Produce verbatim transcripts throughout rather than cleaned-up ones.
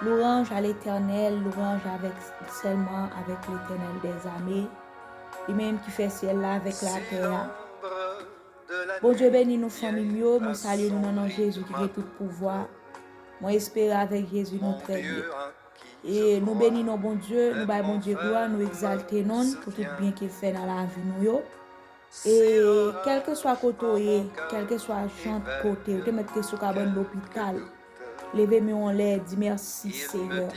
Louange à l'Éternel, louange avec, seulement avec l'Éternel des armées, li menm ki fè syèl la avèk latè a. Bondye beni nou fanmi m yo, mwen salye nou nan non Jezi ki gen tout pouvwa. Mwen espere avèk Jezi nou trè byen. E nou beni non Bondye, nou bay Bondye glwa, nou egzalte non l pou tout byen ke l fè nan lavi nou yo. E kèlkeswa kote w ye, kèlkeswa jan kote, ou te mèt te sou kabann lopital. Leve men w anlè, di mèsi Senyè.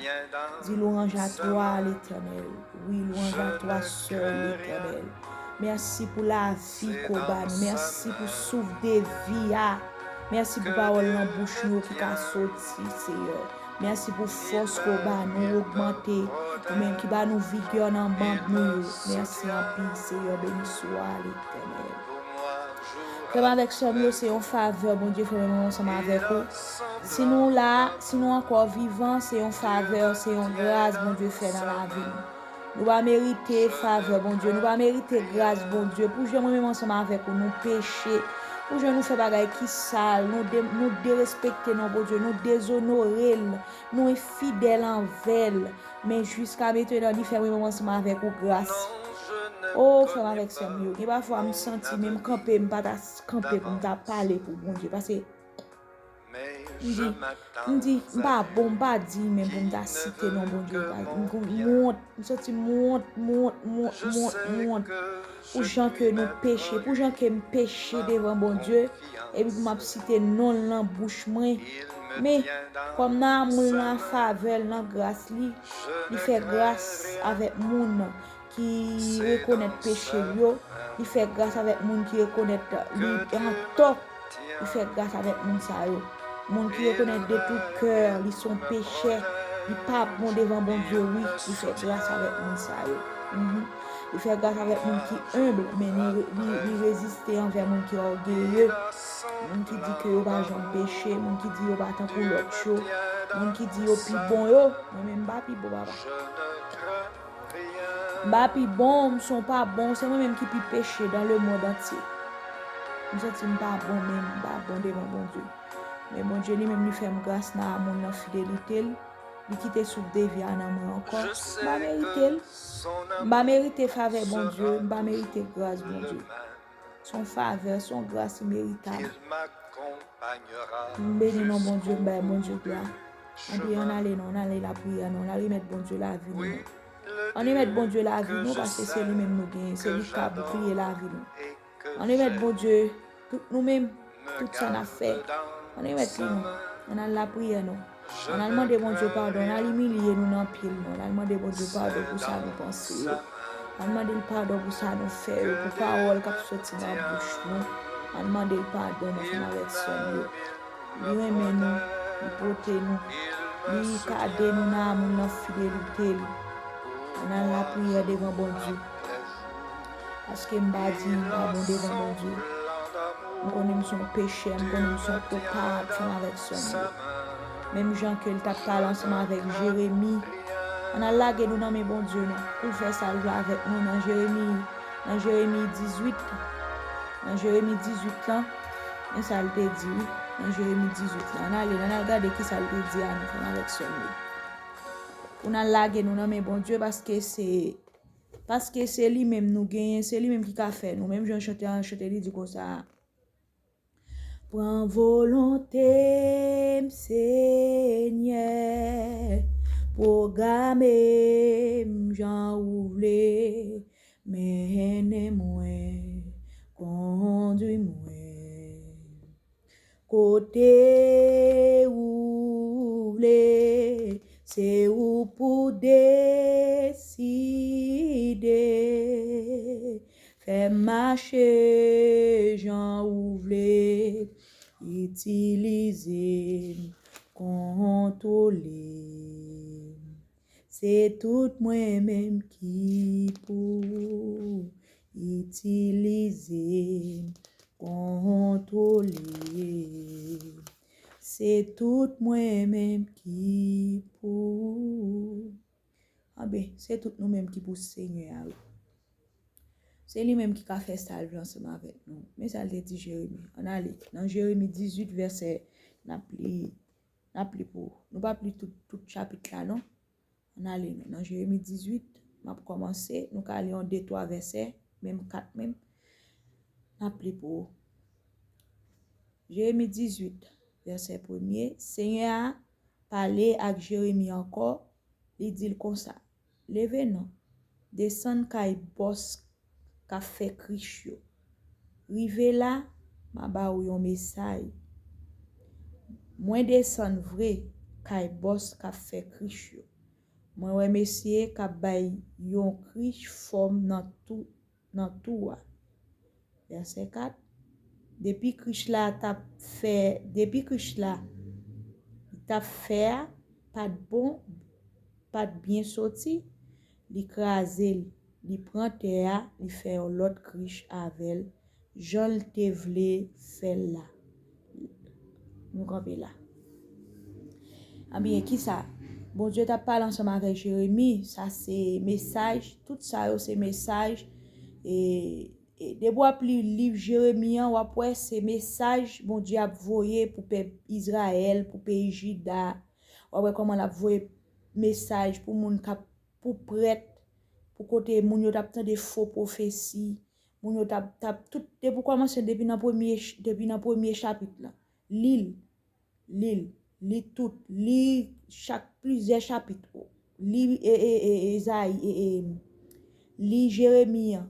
Di louange à toi, l'Éternel. Wi, louange à toi seul, l'Éternel. Mèsi pou lavi ke w ba nou. Mèsi pou souf de vi a. Mèsi pou pawòl nan bouch nou yo ki ka soti, Senyè. Mèsi pou fòs ke w ba nou, ogmante. Ou menm ki ba nou vigè nan manm nou yo. Mèsi anpil, Senyè. Beni swa, l'Éternel. Frè m avèk sè m yo, se yon favè Bondye fè mwen menm ansanm avèk ou. Si nou la, si nou ankò vivan, se yon favè, se yon gras Bondye fè nan lavi nou. Nou pa merite favè Bondye, nou pa merite gras Bondye. Pou jan mwen menm ansanm avèk ou, nou peche. Pou jan nou fè bagay ki sal, nou, de, nou derespekte non Bondye, nou dezonore l, nou enfidèl anvè l. Men jiska mentnan, li fè mwen menm ansanm avèk ou gras. O, frè m avèk sè m yo, gen pafwa m santi menm kanpe, m pa ta s- kanpe pou m ta pale pou Bondye. Paske m di, m di, m pa bon, m pa diy menm pou m ta site non Bondye. M, m, m wont, m santi m wont, m wont, m wont, m wont, m wont. Pou jan ke nou peche, pou jan ke m peche devan Bondye, epi pou m ap site non l nan bouch mwen. Men, kòm nan amou l, nan favè l, nan gras li, li fè gras avèk moun ki rekonèt peche l yo, li fè gras avèk moun ki rekonèt li antò, li fè gras avèk moun sa yo. Moun ki rekonèt de tout kè li se yon pechè, li pa bon devan Bondye, wi, li fè gras avèk moun sa yo. Mhm. Li fè gras avèk moun ki enb, men li, li, li reziste anvè moun ki ògeye, moun ki di ke yo pa janm peche, moun ki di yo pa tankou lòt yo, moun ki di yo pi bon yo. Mwen menm m pa pi bon, papa. M pa pi bon, m se yon pa bon, se mwen menm ki pi peche dans le monde entier. M santi m pa bon menm, m pa bon devan Bondye. Men Bondye li menm li fè m gras nan amou l, nan fidelite l. Li kite souf de vi a nan mwen ankò. M pa merite l. M pa merite favè Bondye, m pa merite gras Bondye. Se yon favè, se yon gras imeritab. M beni non Bondye, m bay Bondye glwa. Anben, ann ale non, ann ale lapriyè non, ann al remèt Bondye lavi nou non. Ann remèt Bondye lavi nou, paske se li menm nou genyen, se li k ka boukliye lavi nou. Ann remèt Bondye tout nou menm, tout sa n ap fè. Ann remèt li non, ann al lapriyè non. Ann al mande Bondye padon, ann al imilye nou nan pye l non, ann al mande Bondye padon pou sa nou panse yo. Ann mande l padon pou sa nou fè yo, pou pawòl k ap soti nan bouch nou. Ann mande l padon non, frè m avèk sè m yo. Li renmen nou, li pote nou, li gade nou nan amou l, nan fidelite l. Ann al lapriyè devan Bondye. Paske m pa diy, m pa bon devan Bondye. M konnen m se yon pechè, m konnen m se yon koupab, frè m avèk sè m yo. Menm jan ke l t ap pale ansanm avèk Jeremi, ann al lage nou nan men Bondye non, pou l fè sa l vle avèk nou nan Jeremi, nan Jeremi dizuit, nan Jeremi dizuit lan, men sa l te di wi, nan Jeremi dizuit lan. Ann ale, ann al gade ki sa l te di a nou, frè m avèk sè m yo. Pou n al lage nou nan men Bondye, paske se Paske se li menm nou genyen, se li menm ki ka fè nou. Menm jan chante an chante, li di konsa, pran volonte m, Senyè, pwograme m jan ou vle, mennen mwen, kondwi mwen. Kote ou vle, se ou pou deside. Fè m mache jan ou vle, itilize m, kontwole m. Se tout mwen menm ki pou itilize m, kontwole m. Se tout mwen menm ki pou. Anben, se tout nou menm ki pou Senyè a wi. Se li menm ki ka fè sa l vle ansanm avèk nou. Men sa l te di Jeremi. Ann ale nan Jeremi dizuit vèsè, n ap li. N ap li pou ou. Nou p ap li tout, tout chapit la, non. Ann ale, non. Nan Jeremi dizuit, m ap kòmanse. Nou ka li yon de, twa vèsè, menm kat menm. N ap li pou ou. Jeremi dizuit, vèsè premye. Senyè a pale ak Jeremi ankò, li di l konsa, leve non, desann kay bòs k ap fè krich yo. Rive la, m a ba ou yon mesaj. Mwen desann vre kay bòs k ap fè krich yo. Mwen wè mesye k ap bay yon krich fòm nan tou, nan tou a. Vèsè kat. Depi krich la t ap fè, depi krich la t ap fè a pa t bon, pa t byen soti, li kraze l, li pran tè a, li fè yon lòt krich avè l, jan l te vle fè l la. Nou kanpe la. Anbyen, kisa? Bondye t ap pale ansanm avèk Jeremi. Sa se mesaj. Tout sa yo se mesaj. E, e depi w ap li liv Jeremi an, w ap wè se mesaj Bondye ap voye pou pèp Izrayèl, pou peyi Jida. W ap wè kòman l ap voye mesaj pou moun k ap, pou prèt, pou kote moun yo t ap tande fo pwofesi, moun yo t ap, t ap tout, depi w kòmanse, depi nan premye ch-, depi nan premye chapit la. Li l, li l, li tout, li chak plizyè chapit. Li, e, e, e, Ezayi, e, e, li Jeremi an.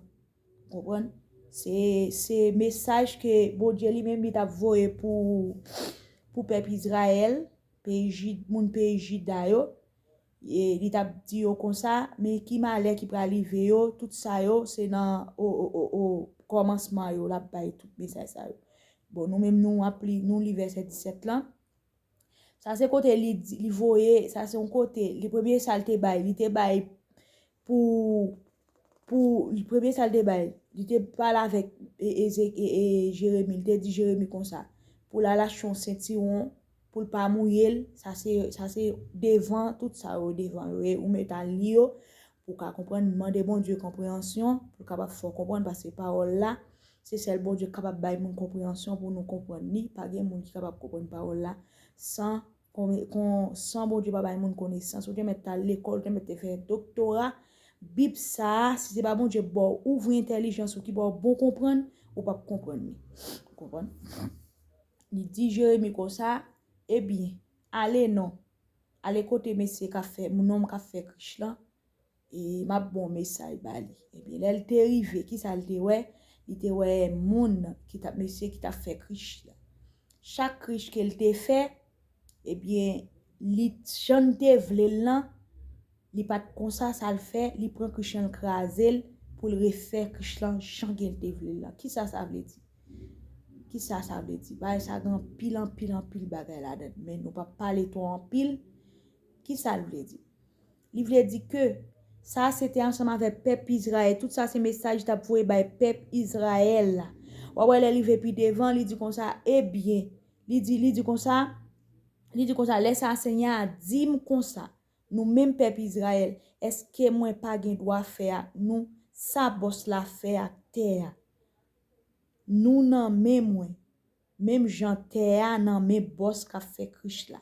Konprann? Se, se mesaj ke Bondye li menm li t ap voye pou, pou pèp Izrayèl, peyi Ji-, moun peyi Jida yo. E li t ap di yo konsa, men ki malè ki pral rive yo, tout sa yo, se nan o, o, o, o kòmansman yo, l ap bay tout mesaj sa yo. Bon, nou menm nou ap li, nou li vèsè disèt lan. Sa se kote li di, li voye, sa se yon kote, li premye sa l te bay, li te bay pou, pou, li premye sa l te bay, li te pale avèk e, Eze-, e, e, Jeremi, li te di Jeremi konsa, pou l al achte yon sentiwon, pou l pa mouye l, sa se, sa se devan, tout sa yo devan yo, e ou mèt al li yo, pou w ka konprann, mande Bondye konpreyansyon, pou l kapab fè w konprann, paske pawòl la, se sèl Bondye k kapab bay moun konpreyansyon pou nou konprann li. Pa gen moun ki kapab konprann pawòl la san, kon, kon, san Bondye pa bay moun konesans. Ou te mèt al lekòl, ou te mèt te fè doktora. Bib sa a, si se pa Bondye ba w, ouvri entèlijans ou, ki ba w bon konprann, ou p ap konprann li. Ou konprann? Li di Jeremi konsa, ebyen, ale non. Ale kote mesye k ap fè, nonm k ap fè krich lan, e m ap ba w mesaj ba li. Ebyen, lè l te rive, kisa l te wè? Li te wè moun ki t ap, mesye ki t ap fè krich la. Chak krich ke l te fè, ebyen, li, jan l te vle l lan, li pa t konsa sa l fè, li pran krich lan, l kraze l, pou l refè krich lan jan ke l te vle l lan. Kisa sa vle di? Kisa sa vle di? Bagay sa gen anpil, anpil, anpil bagay ladan l, men nou p ap pale twò anpil. Kisa l vle di? Li vle di ke sa se te ansanm avèk pèp Izrayèl. Tout sa se mesaj li t ap voye bay pèp Izrayèl la. W ap wè lè li rive pi devan, li di konsa, ebyen, li di, li di konsa, li di konsa, lè sa a Senyè a di m konsa, nou menm pèp Izrayèl, èske mwen pa gen dwa fè ak nou sa bòs la fè ak tè a? Nou nan men mwen, menm jan tè a nan men bòs k ap fè krich la.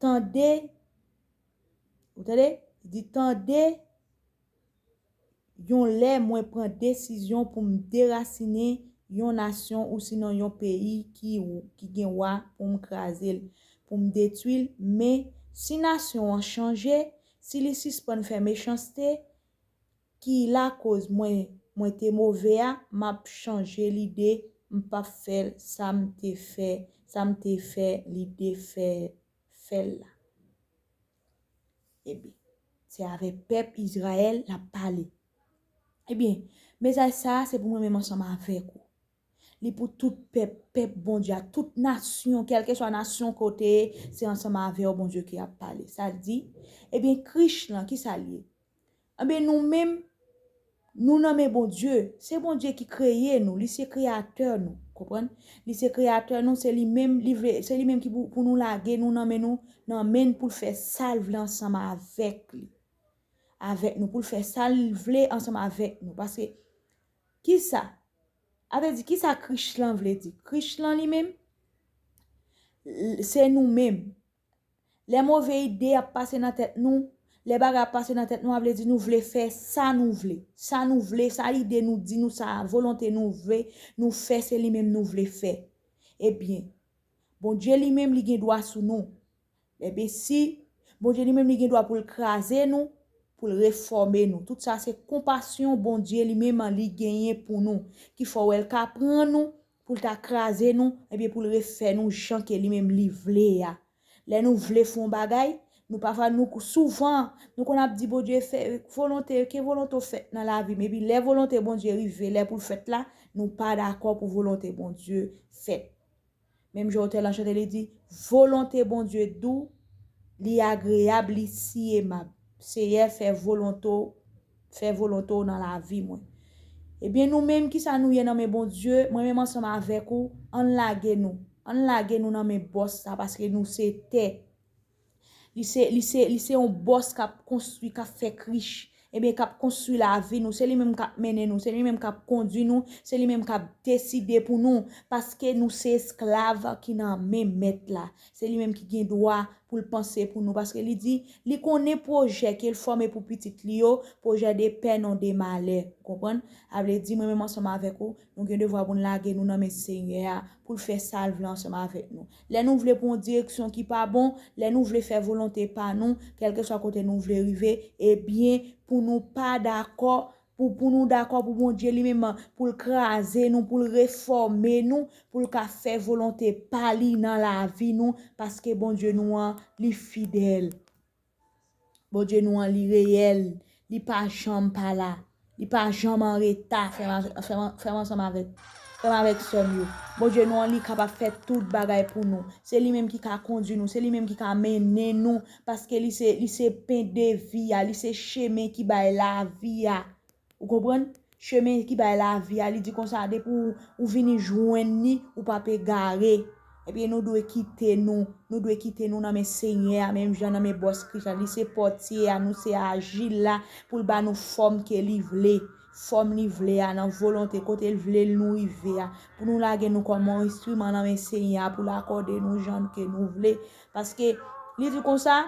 Tande, ou tande? Li di, tande, yon lè mwen pran desizyon pou m derasinen yon nasyon ou sinon yon peyi ki, ki gen wa pou m kraze l, pou m detwi l, men si nasyon an chanje, si li sispann fè mechanste, ki lakoz mwen, mwen te move a, m ap chanje lide, m p ap fè l sa m te fè, sa m te fè lide fè, fè l la. Ebyen, se avèk pèp Izrayèl l ap pale. Ebyen, mesaj sa a se pou mwen menm ansanm avèk ou. Li pou tout pèp, pèp Bondye a, tout nasyon, kèlkeswa nasyon ke w te ye, se ansanm avè w Bondye ki ap pale. Sa l di, ebyen, krich lan, kisa l ye? Ebyen, nou menm, nou nan men Bondye. Se Bondye ki kreye nou. Li se kreyatè nou. Konprann? Li se kreyatè nou. Se li menm, li vle, se li menm ki pou, pou nou lage nou nan men nou, nan men n pou l fè sa l vle ansanm avèk li. Avèk nou, pou l fè sa l vle ansanm avèk nou. Paske, kisa? A vle di, kisa krich lan vle di? Krich lan li menm, Se nou menm. Lè move ide ap pase nan tèt nou, lè bagay ap pase nan tèt nou, a vle di nou vle fè sa nou vle. Sa nou vle, sa lide nou di nou, sa volonte nou vle, nou fè, se li menm nou vle fè. Ebyen, Bondye li menm li gen dwa sou nou. Ebyen, si Bondye li menm li gen dwa pou l kraze nou, pou l refòme nou. Tout sa se konpasyon Bondye li menm li genyen pou nou, ki fè w wè l ka pran nou, pou l ta kraze nou, ebyen pou l refè nou jan ke li menm li vle a. Lè nou vle fè yon bagay, nou pafwa nou souvan, nou konn ap di Bondye fè volonte, ke volonte w fèt nan lavi m. Epi lè volonte Bondye rive, lè pou l fèt la, nou pa dakò pou volonte Bondye fèt. Menm jan otè lan chante, li di, volonte Bondye dou, li agreyab, li si emab. Seyè, fè volonte w, fè volonte w nan lavi mwen. Ebyen, nou menm, kisa nou ye nan men Bondye? Mwen menm ansanm avèk ou, ann lage nou. Ann lage nou nan men bòs sa, paske nou se tè. Li se, li se, li se yon bòs k ap konstwi, k ap fè krich. Ebyen, k ap konstwi lavi nou. Se li menm k ap mennen nou. Se li menm k ap kondui nou. Se li menm k ap deside pou nou. Paske nou se esklav ki nan men mèt la. Se li menm ki gen dwa pou l panse pou nou. Paske li di, li konnen pwojè ke l fòme pou pitit li yo, pwojè de pè, non de malè. Ou konprann? A vle di, mwen menm ansanm avèk ou, nou gen devwa pou n lage nou nan men Senyè a, pou l fè sa l vle ansanm avèk nou. Lè nou vle pran yon direksyon ki pa bon, lè nou vle fè volonte pa nou, kèlkeswa kote nou vle rive, ebyen, pou nou pa dakò, pou, pou nou dakò pou Bondye li menm, pou l kraze nou, pou l refòme nou, pou l ka fè volonte pa li nan lavi nou, paske Bondye nou an, li fidèl. Bondye nou an, li reyèl, li pa janm pa la, li pa janm an reta, frè m, frè m, frè m ansanm avèk, frè m avèk sè m yo. Bondye nou an, li kapab fè tout bagay pou nou. Se li menm ki ka kondui nou, se li menm ki ka mennen nou, paske li se, li se pen de vi a, li se chemen ki bay lavi a. Ou konprann? Chemen ki bay lavi a, li di konsa, depi w, ou vini jwenn li, ou p ap egare. Ebyen, nou dwe kite nou, nou dwe kite nou nan men Senyè a, menm jan nan men bòs Kris la. Li se pòtye a, nou se ajil la, pou l ba nou fòm ke li vle. Fòm li vle a, nan volonte, kote l vle l nou rive a. Pou nou lage nou kòm yon enstriman nan men Senyè a, pou l akòde nou jan ke nou vle. Paske, li di konsa,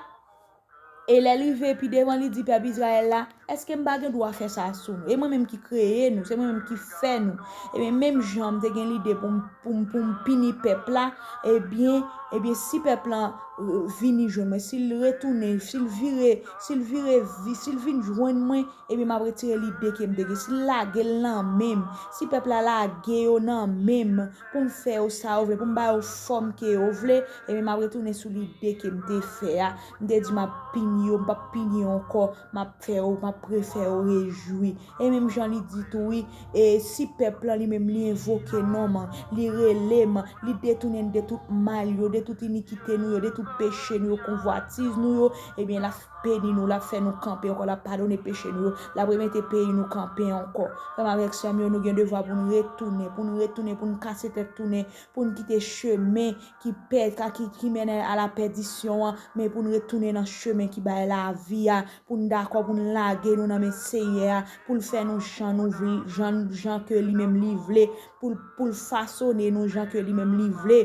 E lè l rive pi devan, li di pèp Izrayèl la, èske m pa gen dwa fè sa sou nou? E mwen menm ki kreye nou, se mwen menm ki fè nou. Ebyen, menm jan m te gen lide pou m, pou m, pou m pini pèp la, ebyen, ebyen, si pèp lan, euh, vini jwenn mwen, si l retounen, si l vire, si l vire vi, si l vin jwenn mwen, ebyen, m ap retire lide ke m te gen. Si l lage l nan men m, si pèp la lage yo nan men m, pou m fè yo sa yo vle, pou m ba yo fòm ke yo vle, ebyen, m ap retounen sou lide ke m te fè a. M te di m ap pini yo, m p ap pini yo ankò, m ap fè yo, m ap refè yo rejwi. E menm jan li di tou, wi, e si pèp lan li menm li envoke non m, li rele m, li detounen de tout mal yo, de tout inikite nou yo, de tout peche nou yo, konvwatiz nou yo, ebyen, l ap beni nou, l ap fè nou kanpe ankò, l ap padone peche nou yo, l ap remete peyi nou kanpe ankò. Frè m avèk sè m yo, nou gen devwa pou n retounen, pou n retounen, pou n kase tèt tounen, pou n kite chemen ki pè, ka, ki, ki mennen a la pèdisyon an, men pou n retounen nan chemen ki bay lavi a, pou n dakò, pou n lage nou nan men Senyè a, pou l fè nou jan nou vle, jan, jan ke li menm li vle, pou l, pou l fasone nou jan ke li menm li vle.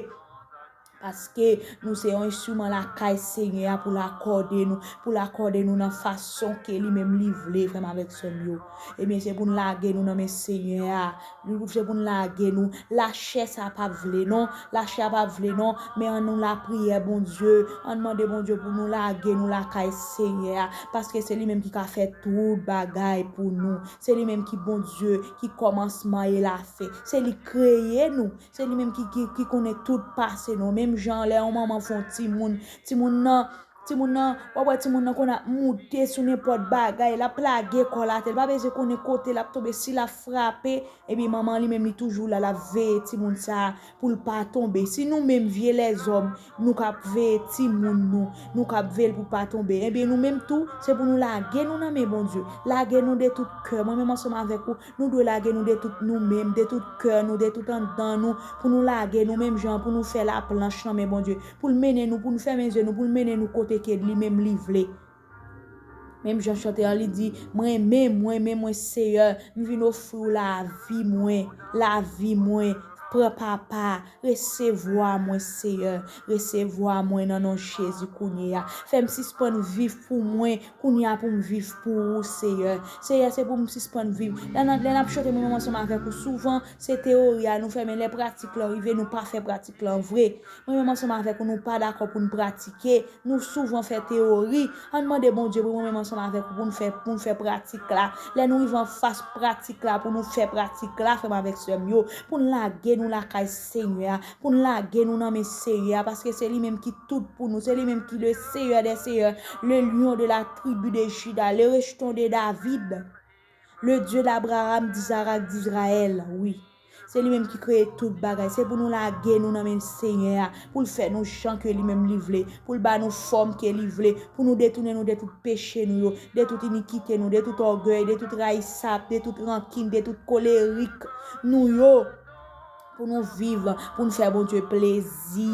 Paske nou se yon enstriman lakay Senyè a pou l akòde nou, pou l akòde nou nan fason ke li menm li vle, frè m avèk sè m yo. Ebyen, se pou n lage nou nan men Senyè a. Li se pou n lage nou. Lachè sa p ap vle non. Lachè a p ap vle non. Men ann nou lapriyè Bondye. Ann mande Bondye pou nou lage nou lakay Senyè a. Paske se li menm ki ka fè tout bagay pou nou. Se li menm ki Bondye, ki kòmansman e lafen. Se li kreye nou. Se li menm ki, ki, ki konnen tout pase nou. Menm jan lè yon manman fè yon timoun, timoun nan, timoun nan, w ap wè timoun nan konn ap moute sou nenpòt bagay, l ap plage kò l atè, l pa bezwen konnen kote l ap tonbe, si l ap frape, ebyen manman li menm li toujou la, l ap veye timoun sa a pou l pa tonbe. Si nou menm vye lèzòm, nou k ap veye timoun nou, nou k ap veye l pou pa tonbe, ebyen nou menm tou, se pou nou lage nou nan men Bondye. Lage nou de tout kè. Mwen menm ansanm avèk ou, nou dwe lage nou de tout nou menm, de tout kè nou, de tout anndan nou, pou nou lage nou menm jan, pou nou fè laplanch nan men Bondye, pou l mennen nou, pou nou fèmen zye nou, pou l mennen nou kote ke li menm li vle. Menm jan chante an, li di, mwen menm, mwen menm, mwen Seyè, m vin ofri w lavi mwen, lavi mwen, Pran papa, resevwa mwen, Seyè. Resevwa mwen nan non Jezi kounye a. Fè m sispann viv pou mwen, kounye a pou m viv pou ou, Seyè. Seyè, se pou m sispann viv. Lè n, lè n ap chante mwen menm ansanm avèk ou, souvan, se teyori a nou fè, men lè pratik lan rive, nou pa fè pratik lan vre. Mwen menm ansanm avèk ou, nou pa dakò pou n pratike. Nou souvan fè teyori. Ann mande Bondye pou mwen menm ansanm avèk ou, pou n fè, pou n fè pratik la. Lè nou rive anfas pratik la, pou nou fè pratik la, frè m avèk sè m yo, pou n lage nou lakay Senyè a, pou n lage nou nan men Senyè a, paske se li menm ki tout pou nou, se li menm ki le Seyè dè seyè, le Lyon de la tribi de Jida, le Rejeton de David, le Dye d'Abraham, d'Izarak, d'Izrayèl, wi. Se li menm ki kreye tout bagay. Se pou nou lage nou nan men Senyè a, pou l fè nou jan ke li menm li vle, pou l ba nou fòm ke li vle, pou nou detounen nou de tout peche nou yo, de tout inikite nou, de tout ògèy, de tout rayisab, de tout rankin, de tout kolerik nou yo, pou nou viv, pou nou fè Bondye plezi.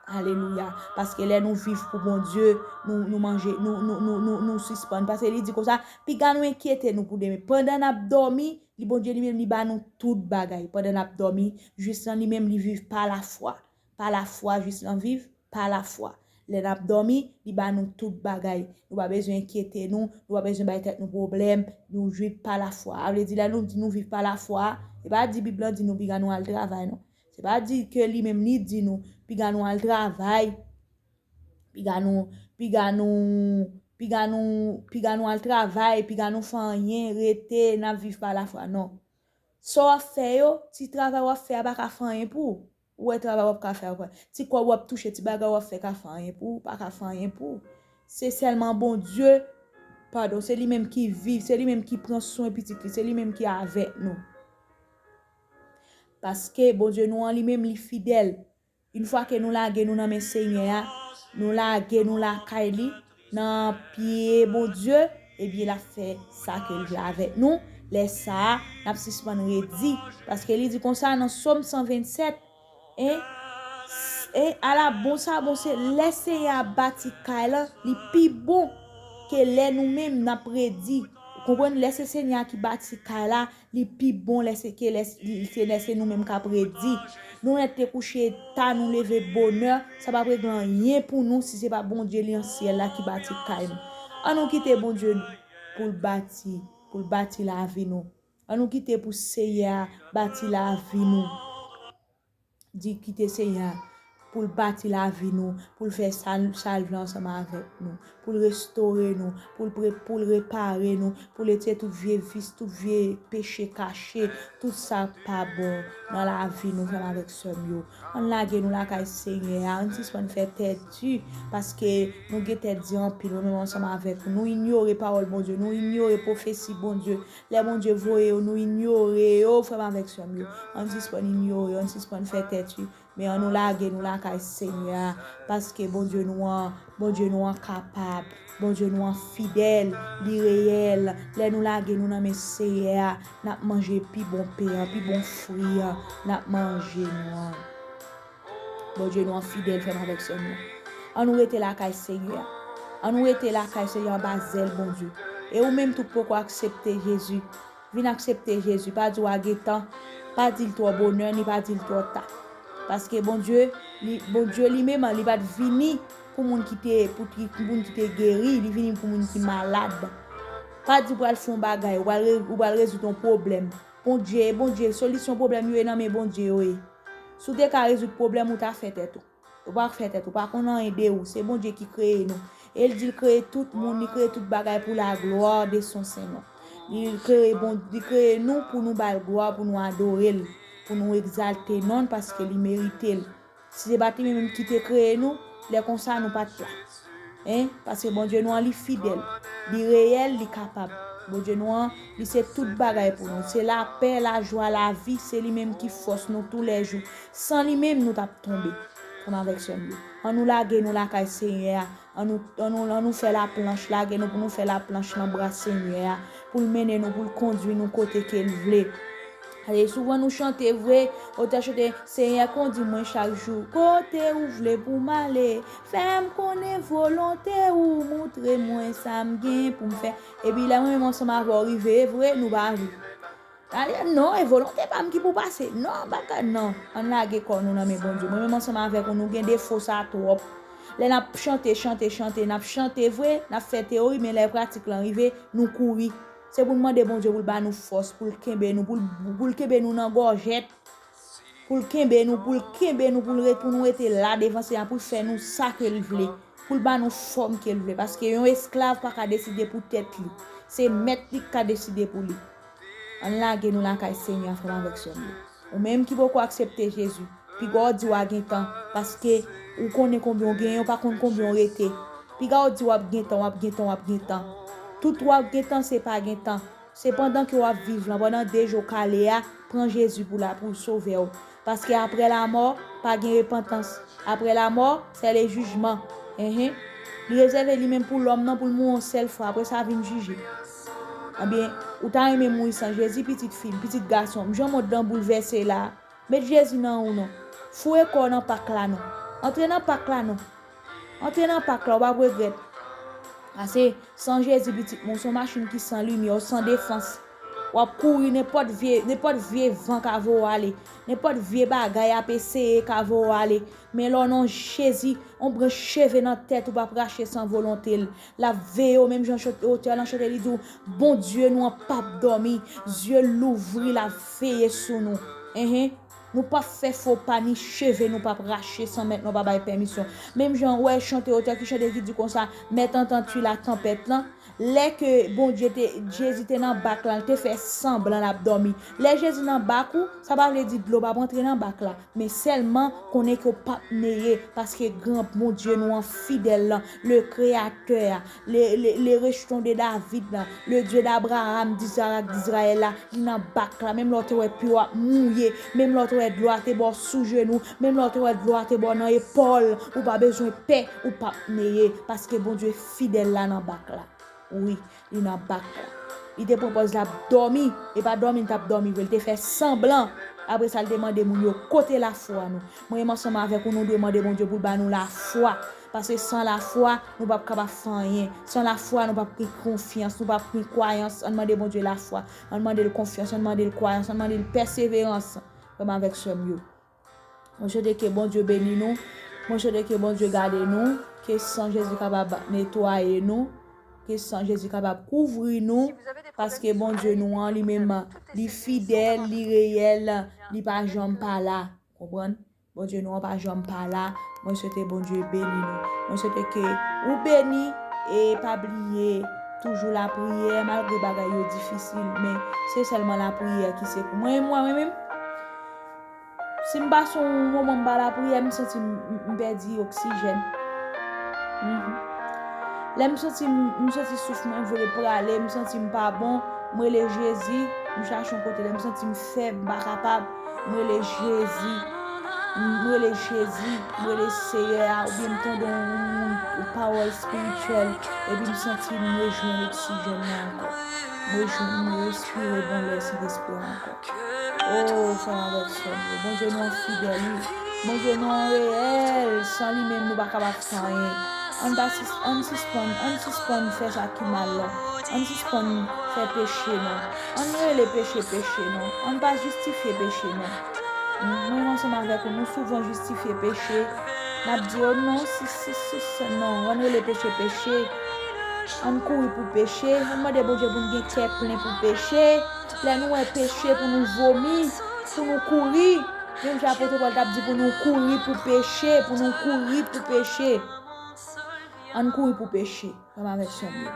Alelouya. Paske lè nou viv pou Bondye, nou, nou manje, nou, nou, nou, nou, nou sispann. Paske li di konsa, piga nou enkyete nou pou demen. Pandan n ap dòmi, li Bondye li menm li ba nou tout bagay. Pandan n ap dòmi, jis lan li menm li viv pa lafwa. Pa lafwa, jis lan viv pa lafwa. Lè n ap dòmi, li ba nou tout bagay. Nou pa bezwen enkyete nou, nou pa bezwen bay tèt nou pwoblèm, nou viv pa lafwa. A vle di, lè nou di nou viv pa lafwa, e pa di Bib lan di nou piga nou al travay, non. Se pa di ke li menm li di nou, piga nou al travay, piga nou, piga nou, piga nou, piga nou al travay, piga nou fè anyen, rete, n ap viv pa lafwa, non. Sa w ap fè yo, ti travay w ap fè a pa ka fè anyen pou ou. Ou wè travay w ap ka fè a, ti kòb w ap touche, ti bagay w ap fè ka fè anyen pou ou, pa ka fè anyen pou ou. Se sèlman Bondye, padon, se li menm ki viv, se li menm ki pran swen pitit li, se li menm ki avèk nou. Paske Bondye nou an li menm, li fidèl. Yon fwa ke nou lage nou nan men Senyè a, nou lage nou lakay li, nan pye Bondye, ebyen, l ap fè sa ke l vle avèk nou. Lè sa a, n ap sispann redi. Paske li di konsa nan Sòm san vennsèt, en, en, ala bon sa bon se lè Senyè a bati kay lan, li pi bon ke lè nou menm n ap redi. Ou konprann? Lè se Senyè a ki bati kay la, li pi bon lè se ke lè, li, se lè se nou menm k ap redi. Nou mèt te kouche ta, nou leve bonè, sa p ap regle anyen pou nou si se pa Bondye li an syèl la ki bati kay nou. An nou kite Bondye pou l bati, pou l bati lavi nou. An nou kite pou Seyè a bati lavi nou. Di kite Senyè a pou l bati lavi nou, pou l fè sa, sa l vle ansanm avèk nou, pou l restore nou, pou l pre-, pou l repare nou, pou l retire tout vye vis, tout vye peche kache, tout sa k pa bon nan lavi nou, frè m avèk sè m yo. Ann lage nou lakay Senyè a, ann sispann fè tèt di, paske nou gen tèt di anpil, mwen menm ansanm avèk ou. Nou inyore pawòl Bondye, nou inyore pwofesi Bondye. Lè Bondye voye yo, nou inyore yo, frè m avèk sè m yo. Ann sispann inyore yo, ann sispann fè tèt di. Men ann nou lage nou lakay Senyè a, paske Bondye nou an, Bondye nou an kapab, Bondye nou an fidèl, li reyèl. Lè nou lage nou nan men Senyè a, n ap manje pi bon pen an, pi bon fwi an, n ap manje nou an. Bondye nou an fidèl, frè m avèk sè m yo. Ann nou rete lakay Senyè a. Ann nou rete lakay Senyè a anba zèl Bondye. E ou menm tou k poko aksepte Jezi, vin aksepte Jezi. Pa di w a gen tan. Pa di l twò bonè, ni pa di l twò ta. Paske Bondye, li, Bondye li menm, li pa t vini pou moun ki te, pou ki, pou moun ki te geri, li vini pou moun ki malad. Pa di w pral fè yon bagay, ou pral re-, ou pral rezoud yon pwoblèm. Bondye, Bondye, solisyon pwoblèm yo e nan men Bondye yo ye. Si w te ka rezoud pwoblèm, ou ta fè tèt ou. Ou pa fè tèt ou, pa konn anyen de ou. Se Bondye ki kreye nou. E l di l kreye tout moun, li kreye tout bagay pour la gloire de son saint nom. Li kreye bon, li kreye nou pou nou ba l glwa, pou nou adore l, pou nou egzalte non l, paske li merite l. Si se pa t li menm ki te kreye nou, lè konsa nou pa t la. Hein? Paske Bondye nou an, li fidèl, li reyèl, li kapab. Bondye nou an, li se tout bagay pou nou. Se lapè, lajwa, lavi, se li menm ki fòs nou toulèjou. San li menm, nou t ap tonbe. Frè m avèk sè m yo. Ann nou lage nou lakay Senyè a. Ann nou, ann nou, ann nou fè laplanch, lage nou pou nou fè laplanch nan bra Senyè a, pou l mennen nou, pou l kondui nou kote ke l vle. E souvan nou chante vre, otè chante, Senyè, kondi mwen chak jou kote ou vle pou m ale. Fè m konnen volonte ou, montre mwen sa m gen pou m fè. Epi lè mwen menm ansanm avè w rive, e vre, nou pa vle. Ale, non, e volonte pa m ki pou pase. Non, bagay, non. Ann lage kò nou nan men Bondye. Mwen menm ansanm avèk ou, nou gen defo sa twòp. Lè n ap chante, chante, chante, n ap chante vre, n ap fè teyori, men lè pratik lan rive, nou kouri. Se pou n mande Bondye pou l ba nou fòs, pou l kenbe nou, pou l, pou l kenbe nou nan gòjèt, pou l kenbe nou, pou l kenbe nou, pou l ret, pou nou rete la devan Senyè a, pou l fè nou sa ke l vle, pou l ba nou fòm ke l vle. Paske yon esklav pa ka deside pou tèt li. Se mèt li ki ka deside pou li. Ann lage nou lakay Senyè a, frè m avèk sè m yo. Ou menm ki poko aksepte Jezi, piga w di w a gen tan, paske ou konnen konbyen w genyen, ou pa konn konbyen w rete. Piga w di w ap gen tan, w ap gen tan, w ap gen tan. Tout w ap gen tan, se pa gen tan. Se pandan ke w ap viv lan, pandan de jou kale a, pran Jezi pou la, pou sovè w. Paske apre lamò, pa gen repantans. Apre lamò, se le jijman. Enhen. Li rezève li menm pou lòm nan, pou l mouri yon sèl fwa. Apre sa, vin jije. Ebyen, ou ta renmen mouri san Jezi, pitit fi m, pitit gason m? Jan mond lan boulvèse la. Met Jezi nan ou non. Foure kò w nan pak la non. Antre nan pak la non. Antre nan pak la, w p ap regrèt. Pase san Jezi, pitit mwen, w se yon machin ki san limyè, w san defans. W ap kouri, nenpòt vye, nenpòt vye van ka voye w ale. Nenpòt vye bagay ap eseye ka voye w ale. Men lè w nan Jezi, yon branch cheve nan tèt ou p ap rache san volonte l. L ap veye w, menm jan chante, otè lan chante, li di w, Bondye nou an p ap dòmi. Zye l louvri, l ap veye sou nou. Enhen. Nou p ap fè fo pa, ni cheve nou p ap rache san mèt nou pa bay pèmisyon. Menm jan w wè chante, otè ki chante ki di konsa, Mèt antann twi la tanpèt lan. Lè ke Bondye te, Jezi te nan bak la, l te fè sanblan l ap dòmi. Lè Jezi nan bak ou, sa pa vle di dlo p ap antre nan bak la. Men sèlman konnen ke w p ap neye, paske gran Bondye nou an fidèl lan, le Kreyatè a, le, le, le rejeton de David la, le Dye d Abraram, d Izarak, d Izrayèl la, li nan bak la. Menm lè w te wè pye w ap mouye, menm lè w te wè dlo a te ba w sou jenou, menm lè w te wè dlo a te ba w nan epòl, ou pa bezwen pè, ou p ap neye, paske Bondye fidèl la nan bak la. Wi, li nan bak la. Li te pran pòz l ap dòmi, e pa dòmi l t ap dòmi vre, l te fè sanblan. Apre sa, l te mande moun yo, kote lafwa nou? Mwen menm ansanm avèk ou, nou dwe mande Bondye pou l ba nou lafwa. Paske san lafwa, nou p ap kapab fè anyen. San lafwa, nou p ap gen konfyans, nou p ap gen kwayans. Ann mande Bondye lafwa, ann mande l konfyans, ann mande l kwayans, ann mande l pèseverans. Frè m avèk sè m yo. Mwen swete ke Bondye beni nou. Mwen swete ke Bondye gade nou. Ke san Jezi kapab netwaye nou. Ke san Jezi kapab kouvri nou. Paske Bondye nou an, li menm, li fidèl, li reyèl, li pa janm pa la. Konprann? Bondye nou an pa janm pa la. Mwen swete Bondye beni nou. Mwen swete ke ou beni e pa bliye toujou lapriyè, malgre bagay yo difisil, men se sèlman lapriyè ki se pou mwen. E mwen, mwen menm, si m pase yon moman m pa lapriyè, m santi m, m, m pèdi oksijèn. Mhm. Lè m santi m, m santi souf mwen vle prale, m santi m pa bon, m rele Jezi, m chache yon kote. Lè m santi m fèb, m pa kapab, m rele Jezi. M rele Jezi, m rele Seyè a, oubyen m tande yon, yon, yon pawòl espirityèl, epi m santi m rejwenn oksijèn nan ankò. M rejwenn, m respire bon lè Sentespri a ankò. O, frè m avèk sè m yo, Bondye nou an fidèl, wi. Bondye nou an reyèl, san li menm nou pa kapab fè anyen. Ann pa sis-, ann sispann, ann sispann fè sa ki mal la. Ann sispann fè peche non. Ann rele peche peche non. Ann pa jistifye peche non. Mwen ansanm avèk ou, nou souvan jistifye peche. N ap di, o non, si, si, si, si, non, ann rele peche peche. Ann kouri pou peche. Ann mande Bondye pou n gen kè plen pou peche. Lè nou wè peche, pou nou vomi, pou nou kouri. Menm jan apot Pòl t ap di pou nou kouri pou peche, pou nou kouri pou peche. Ann kouri pou peche, frè m avèk sè m yo.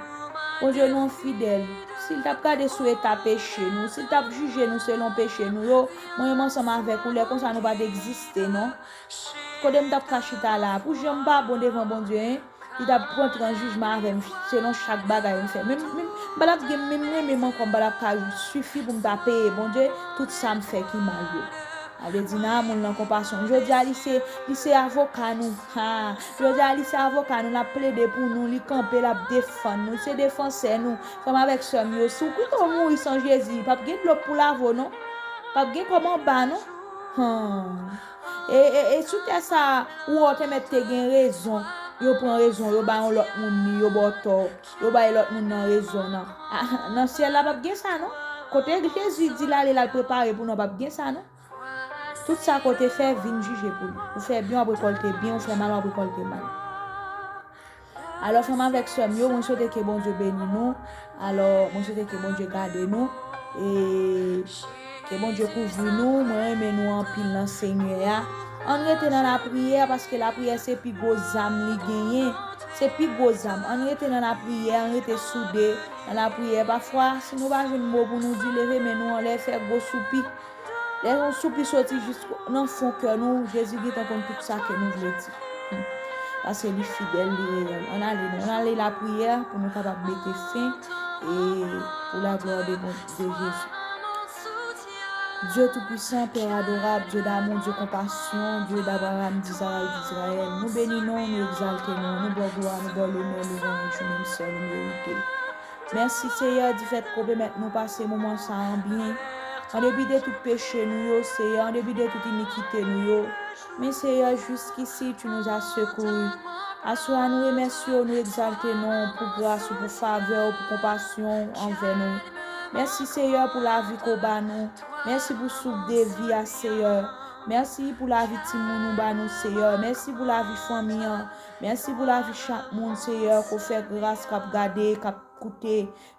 Bondye nou an fidèl. Si l t ap gade sou eta peche nou, si l t ap jije nou selon peche nou yo, mwen menm ansanm avèk ou, lè konsa nou pa t egziste non. Kote m t ap ka chita la a? Pou jan m pa bon devan Bondye, en? Li t ap pran tran jijman avè m selon chak bagay m fè. Men, men, m pa t ap gen, men m renmen m ankò, m pa t ap ka sifi pou m ta peye Bondye tout sa m fè ki mal yo. A vle di nan amoun nan konpasyon. Jodi a, li se, li se avoka nou. Ha! Jodi a, li se avoka nou, l ap plede pou nou, li kanpe, l ap defann nou, li se defansè nou. Frè m avèk sè m yo, si w kite w mouri san Jezi, p ap gen dlo pou lave w non. P ap gen kòb anba non. Han. E, e, e sou tè sa a, ou wè w te mèt te gen rezon. Yo pran rezon, yo ba yon lòt moun li, yo ba w tò. Yo bay lòt moun nan rezon nan. A, nan syèl la p ap gen sa non. Kote Jezi di l ale, l al prepare pou nou, p ap gen sa, non. Tout sa ke w te fè, vin jije pou li. Ou fè byen, w ap rekòlte byen, ou fè mal, w ap rekòlte mal. Alò, frè m avèk sè m yo, mwen swete ke Bondye beni nou. Alò, mwen swete ke Bondye gade nou. E ke Bondye kouvri nou. Mwen renmen nou anpil nan Senyè a. Ann rete nan lapriyè, paske lapriyè se pi gwo zam li genyen. Se pi gwo zam. Ann rete nan lapriyè, ann rete soude nan lapriyè. Pafwa, si nou pa jwenn mo pou nou di, leve men nou anlè, fè gwo soupi. Lè yon soupi soti jis nan fon kè nou, Jezi gentan konn tout sa ke nou vle di. Hmm. Paske li fidèl, li reyèl. Ann ale, non, ann ale lapriyè pou nou kapab mete fen e pou la glwa de Bon, de Jezi. Dieu Tout-Puissant, Père adorable, Dieu d'amour, Dieu compassion, Dieu d'Abraham, d'Isaac, d'Israël. Nou beni non, nou egzalte non, nou ba w glwa, nou ba w lonè, louwanj ou menm sèl ou merite. Mèsi, Seyè, difèt ke w pèmèt nou pase moman sa a an byen. An depi de tout peche nou yo, Seyè, an depi de tout inikite nou yo. Men, Seyè, jusqu'ici, tu nous as secourus. Aswè a, nou remèsye w, nou egzalte non w pou gras ou, pou favè w, pou konpasyon w anvè nou. Mèsi, Seyè, pou lavi ke w ba nou. Mèsi pou souf de vi a, Seyè. Mèsi pou lavi timoun ou ba nou, Seyè. Mèsi pou lavi fanmi an. Mèsi pou lavi chak moun, Seyè, ke w fè gras k ap gade, k ap koute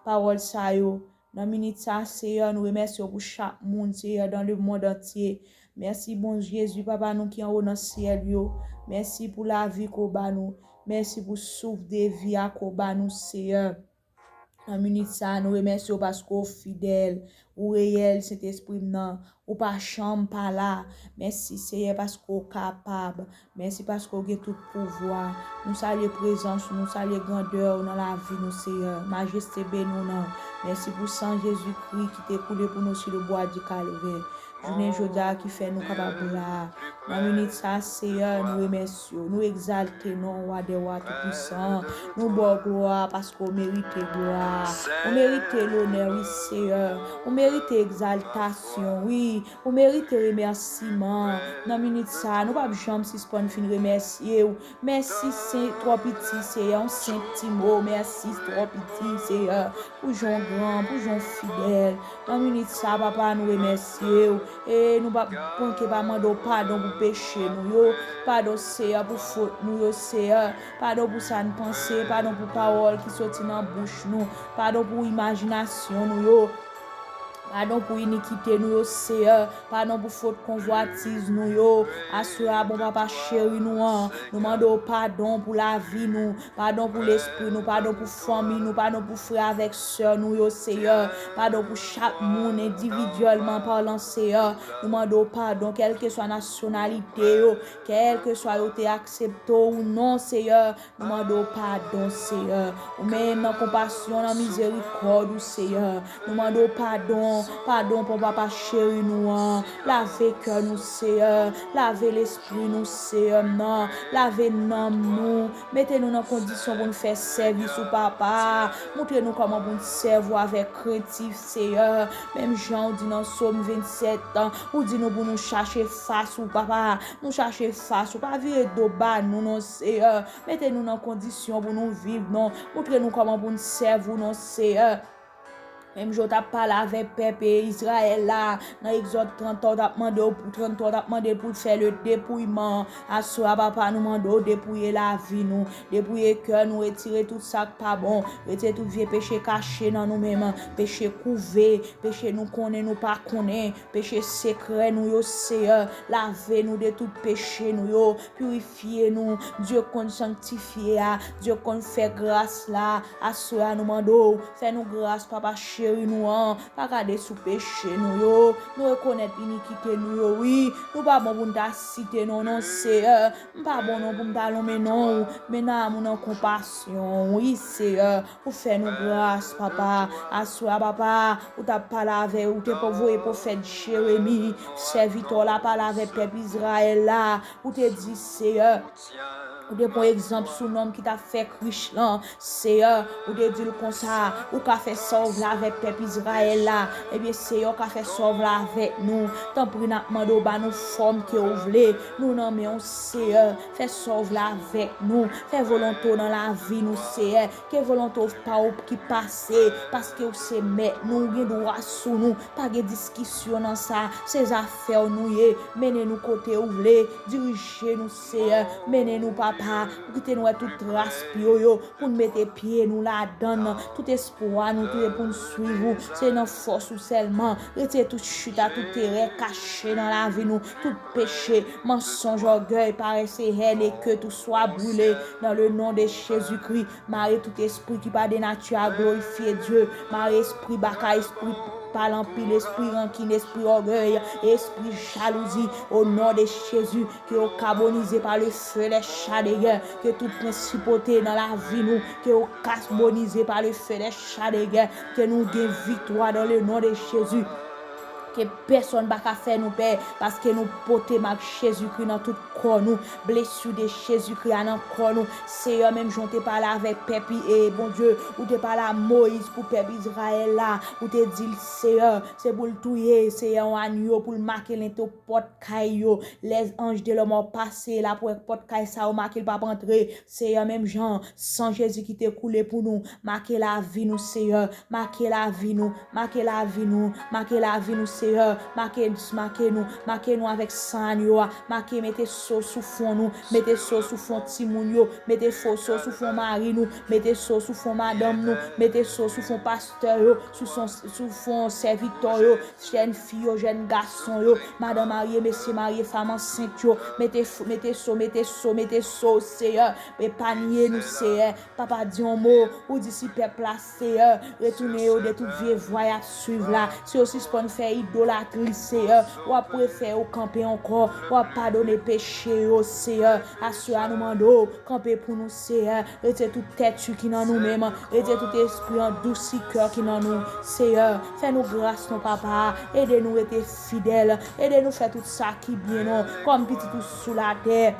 pawòl sa yo. Nan minit sa a, Seyè, nou remèsye w pou chak moun, Seyè, dans le monde entier. Mèsi, bon Jezi, Papa nou ki anwo nan syèl yo. Mèsi pou lavi ke w ba nou. Mèsi pou souf de vi a ke w ba nou, Seyè. Nan minit sa a, nou remèsye w paske w fidèl, ou reyèl, Sentespri m nan. Ou pa janm pa la. Mèsi, Seyè, paske w kapab. Mèsi paske w gen tout pouvwa. Nou salye prezans ou, nou salye grandè w nan lavi nou, Seyè. Majeste beni w nan. Mèsi pou san Jezikri ki te koule pou nou sou le bwa di Kalvè. Jounen jodi a ki fè nou kapab la. Nan minit sa a, Seyè, nou remèsye w, nou egzalte non w, Wa dè wa, Toupisan. Nou ba w glwa paske w merite glwa. Ou merite lonè, wi, Seyè. Ou merite egzaltasyon, wi. Ou merite remèsiman. Nan minit sa a, nou p ap janm sispann fin remèsye w. Mèsi, se twò piti, Seyè, yon senp ti mo. Mèsi, twò piti, Seyè, pou jan w gran, pou jan w fidèl. Nan minit sa a, Papa, nou remèsye w. E nou p ap manke pa mande w padon pou peche nou yo. Padon, Seyè, pou fot nou yo, Seyè. Padon pou sa n panse. Padon pou pawòl ki soti nan bouch nou. Padon pou imajinasyon nou yo. Padon pou inikite nou yo, Seyè. Padon pou fot konvwatiz nou yo. Aswè a, bon Papa cheri nou an, nou mande w padon pou lavi nou, padon pou lespri nou, padon pou fanmi nou, padon pou frè avèk sè nou yo, Seyè. Padon pou chak moun endividyèlman palan, Seyè. Nou mande w padon, kèlkeswa nasyonalite yo, kèlkeswa yo te aksepte w ou non, Seyè. Nou mande w padon, Seyè. Ou menm nan konpasyon, nan mizerikòd ou, Seyè. Nou mande w padon, padon pou papa cheri nou an. Lave kè nou, Seyè. Lave lespri nou, Seyè m nan. Lave nanm nou. Mete nou nan kondisyon pou n fè sèvis ou, Papa. Montre nou kòman pou n sèvi w avèk krentif, Seyè. Menm jan w di nan Sòm vennsèt, ou di nou pou nou chache fas ou, Papa. Nou chache fas ou. Pa vire do ba nou, non, Seyè. Mete nou nan kondisyon pou nou viv, non. Montre nou kòman pou n sèvi w, non, Seyè. Menm jan w t ap pale avèk pèp Izrayèl la, nan Egzòd trant, w t ap mande w pou, trant, w t ap mande l pou l fè le depouyman. Aswè a, Papa, nou mande w depouye lavi nou, depouye kè nou, retire tout sa k pa bon, retire tout vye peche kache nan nou menm, peche kouve, peche nou konnen, nou pa konnen, peche sekrè nou yo, Seyè. Lave nou de tout peche nou yo, pirifye nou. Dye konn sanktifye a, Dye konn fè gras la. Aswè a, nou mande w, fè nou gras, Papa cheri nou an. Pa gade sou peche nou yo. Nou rekonèt inikite nou yo, wi. Nou pa bon pou n ta site non, non, Seyè. M pa bon non pou m ta lonmen non w. Men nan amou, nan konpasyon, wi, Seyè. Ou fè nou gras, Papa. Aswè a, Papa, ou t ap pale avè, ou te voye pwofèt Jeremi, sèvitè w la, pale avè pèp Izrayèl la. Ou te di, Seyè, Ou te pran egzanp sou nonm ki t ap fè krich lan. Seyè, ou te di l konsa, ou ka fè sa w vle avèk pèp Izrayèl la. Ebyen, Seyè, ou ka fè sa w vle avèk nou. Tanpri, n ap mande w ba nou fòm ke w vle. Nou nan men w, Seyè. Fè sa w vle avèk nou. Fè volonte w nan lavi nou, Seyè. Ke volonte w pa w ki pase, paske w se mèt nou, ou gen dwa sou nou. Pa gen diskisyon nan sa. Se zafè w nou ye. Mennen nou kote w vle. Dirije nou, Seyè. Mennen nou, Papa. Ou kite n wè tout tras pye w yo. Pou n mete pye nou ladan l. Tout espwa nou, tout pou n swiv ou. Se nan fòs ou sèlman. Retire tout chita, tout erè kache nan lavi nou. Tout peche, mansonj, ògèy, parès e hèn, e ke tout swa brile dans le nom de Jésus-Christ. Mare tout espri ki pa de nati a glorifye Dye. Mare espri baka, espri pale anpil, espri rankin, espri ògèy, espri jalouzi, au nom de Jésus, ke yo kabonize pa le feu des chats de guerre, ke tout prensipote nan lavi nou, ke yo kabonize pa le feu des chats de guerre, ke nou gen viktwa dans le nom de Jésus. Ke pèsonn pa ka fè nou pè, paske nou pote mak Jezikri nan tout kò nou, blesi de Jezikri a nan kò nou. Seyè, menm jan w te pale avèk pèp, e Bondye, ou te pale a Moyiz pou pèp Izrayèl la, ou te di l, Seyè, se pou l touye, Seyè, yon anyo pou l make lento pòt kay yo. Les anges de la mort pase la pou wè pòt kay sa yo make, l p ap antre. Seyè, menm jan san Jezi ki te koule pou nou, make lavi nou, Seyè, make lavi nou, make lavi nou, make lavi nou, Seyè, make, make nou, make nou avèk san anyo a, make, mete so sou fwon nou, mete so sou fwon timoun yo, mete fo so sou fwon mari nou, mete so sou fwon madanm nou, mete so sou fwon pastè yo, sou son, sou fwon sèvitè yo, jèn fi yo, jèn gason yo, madanm marye, mesye marye, fanm ansent yo, mete, mete so, mete so, mete so, Seyè, epanye nou, Seyè. Papa, di yon mo, ou di si pèp la, Seyè, retounen yo de tout vye vwa y ap swiv la, si yo sispann fè idolatri, Seyè, w ap refè yo kanpe ankò, w ap padone peche yo, Seyè. Aswè a nou mande w, kanpe pou nou, Seyè. Retire tout tètu ki nan nou menm. Retire tout espri andousi kè ki nan nou. Seyè, fè nou gras, non, Papa. Ede nou rete fidèl. Ede nou fè tout sa ki byen, non, kòm pitit ou sou latè.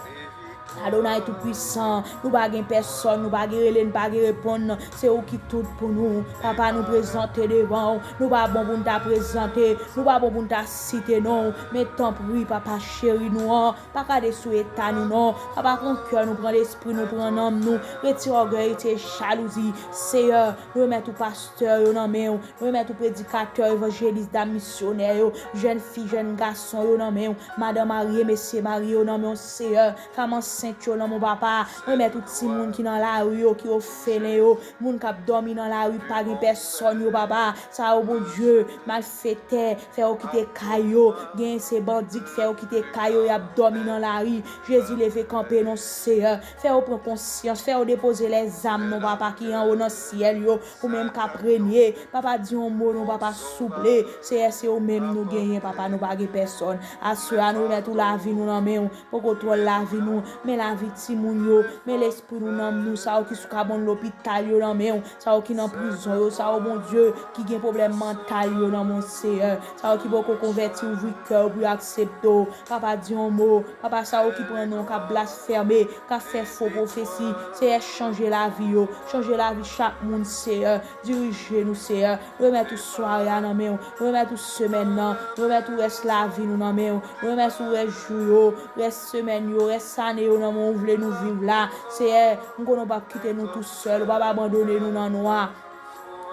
Adonay Toupwisan, nou pa gen pèsòn, nou pa gen rele, nou pa gen reponn, se ou ki tout pou nou. Papa, nou prezante devan w, nou pa bon pou n ta prezante, nou pa bon pou n ta site non w, men tanpri, Papa cheri nou an, pa gade sou eta nou non. Papa, pran kè nou, pran lespri nou, pran nanm nou. Retire ògèy, retire jalouzi. Seyè, nou remèt ou pastè yo nan men w. Nou remèt ou predikatè, evanjelis, dam misyonè yo, jèn fi, jèn gason yo nan men w. Madan marye, mesye marye yo nan men w, Seyè. Fanm ansent yo nan men w, Papa. Nou remèt ou timoun ki nan lari yo, ki ofelen yo. Moun k ap dòmi nan lari, pa gen pèsòn yo, Papa. Sa yo, Bondye, malfetè, fè yo kite kay yo. Genyen se bandi k fè yo kite kay yo, y ap dòmi nan lari. Jezi leve kanpe non, Seyè. Fè yo pran konsyans, fè yo depoze lèzam non, Papa, ki anwo nan syèl yo. Ou menm k ap renye, Papa, di yon mo non, Papa, souple. Seyè, se ou menm nou genyen, Papa, nou pa gen pèsòn. Aswè a, nou remèt ou lavi nou nan men w. Pran kontwòl lavi nou, men lavi timoun yo, men lespri nou, nanm nou, sa yo ki sou kabann lopital yo nan men w, sa yo ki nan prizon yo, sa yo, Bondye, ki gen pwoblèm mantal yo nan men w, Seyè. Sa yo ki poko konvèti, ouvri kè yo pou yo aksepte w. Papa, di yon mo. Papa, sa yo ki pran non w, k ap blasfème, k ap fè fo pwofesi, Seyè, chanje lavi yo, chanje lavi chak moun, Seyè. Dirije nou, Seyè. Nou remèt ou sware a nan men w. Nou remèt ou semèn nan. Nou remèt ou rès lavi nou nan men w. Nou remèt ou rès jou yo, rès semèn yo, rès ane yo nan men w. Ou vle nou viv la. Seyè, m konnen w p ap kite nou tousèl. Ou p ap abandone nou nan nwa.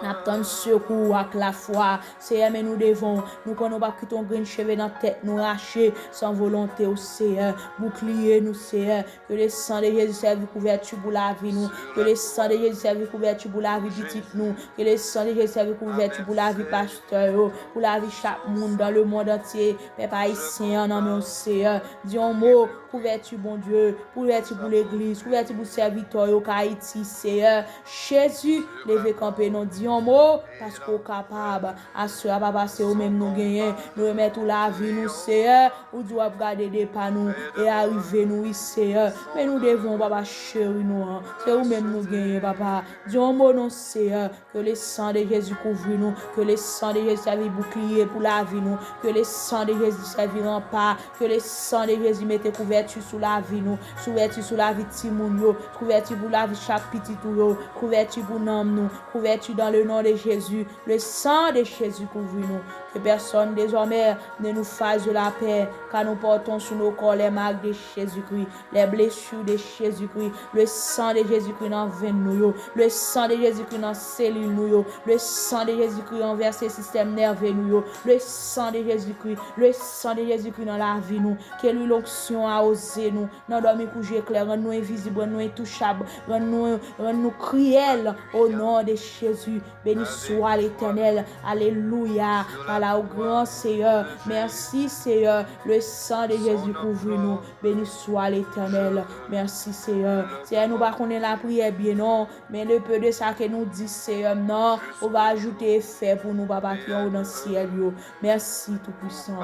N ap tann sekou w ak lafwa. Seyè, men nou devan w. Nou konnen w p ap kite yon grenn cheve nan tèt nou rache san volonte w, Seyè. Boukliye nou, Seyè. Ke le sang de Jésus sèvi kouvèti pou lavi nou. Ke le sang de Jésus sèvi kouvèti pou lavi pitit nou. Ke le sang de Jésus sèvi kouvèti pou lavi pastè yo, pou lavi chak moun dans le monde entier. Pèp ayisyen an nan men w, Seyè. Di yon mo, kouvèti, Bondye, kouvèti pou legliz, kouvèti pou sèvitè yo k Ayiti, Seyè. Jezi, leve kanpe non, di yon mo, paske w kapab. Aswè a, Papa, se ou menm nou genyen. Nou remèt ou lavi nou, Seyè. Ou di w ap gade depa nou e arive nou, wi, Seyè. Men nou devan w, Papa cheri nou an. Se ou menm nou genyen, Papa. Di yon mo non, Seyè. Que le sang de Jésus kouvri nou. Que le sang de Jésus sèvi boukliye pou lavi nou. Que le sang de Jésus sèvi ranpa. Que le sang de Jésus mete kouvè Kouvèti sou lavi nou, kouvèti sou lavi timoun yo, kouvèti pou lavi chak pitit ou yo, kouvèti pou nanm nou, kouvèti dans le nom de Jésus, le sang de Jésus couvre nous. Que personne désormais ne nous fasse de la peine, car nous portons sur nos corps les marques de Jésus-Christ, les blessures de Jésus-Christ, le sang de Jésus-Christ nan venn nou yo, le sang de Jésus-Christ nan selil nou yo, le sang de Jésus-Christ ranvèse sistèm nève nou yo, le sang de Jésus-Christ, le sang de Jésus-Christ nan lavi nou, ke lwil onksyon awoze nou, nan dòmi kou je klè, rann nou envizib, rann nou entouchab, rann nou, rann nou kriyèl, au nom de Jésus. Béni soit l'Éternel. Alléluia. Par la au grand Seigneur. Merci Seigneur. Le sang de Jésus couvre nous. Béni soit l'Éternel. Merci Seigneur. Seyè, nou pa konnen lapriyè byen non, men le peu de sa ke nou di Seyè m nan, ou va ajoute efè pou nou Papa ki anwo nan syèl yo. Mèsi Toupwisan.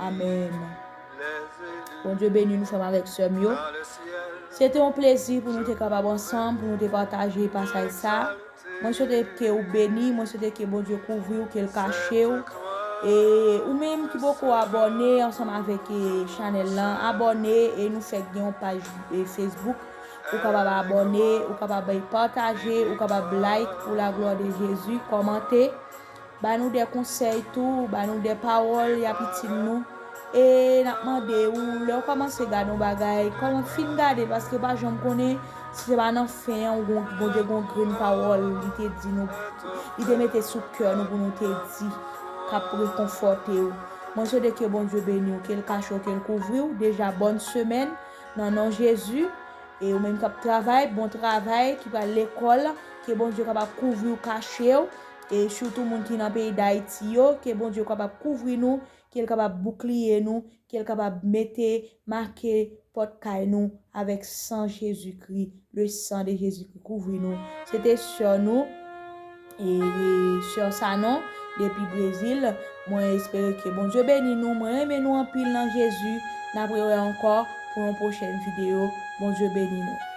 Amèn. Bondye beni nou frè m avèk sè m yo. Se te yon plezi pou nou te kapab ansanm, pou nou te pataje pasaj sa. Mwen swete ke ou beni, mwen swete ke Bondye kouvri w, ke l kache w. E ou menm ki poko abòne ansanm avèk e, chanèl lan, abòne e nou fèk gen yon paj e, Facebook. Ou kapab abòne, ou kapab e, pataje, ou kapab like pour la gloire de Jésus, kòmante. Ba nou de konsèy tou, ba nou de pawòl y ap itil nou. E n ap mande ou, lè w kòmanse gade yon bagay, kòman fin gade l, paske w pa janm konnen si se pa nan fen an, ou gon, Bondye gon grenn pawòl li te di nou, li te mete sou kè nou pou nou te di, k ap rekonfòte w. Mwen swete ke Bondye beni w, ke l kache w, ke l kouvri w. Deja, bòn semèn nan non Jezi. E ou menm k ap travay, bon travay, ki pral lekòl, ke Bondye kapab kouvri w, kache w. E sitou moun ki nan peyi Dayiti yo, ke Bondye kapab kouvri nou, ke l kapab boukliye nou, ke l kapab mete, make pòt kay nou avèk san Jezikri, le sang de Jésus-Christ kouvri nou. Se te sè nou, e, e sè Sanon, depi Brezil. Mwen espere ke Bondye beni nou. Mwen renmen nou anpil nan Jezi. N ap rewè ankò pou yon pwochèn videyo. Bondye beni nou.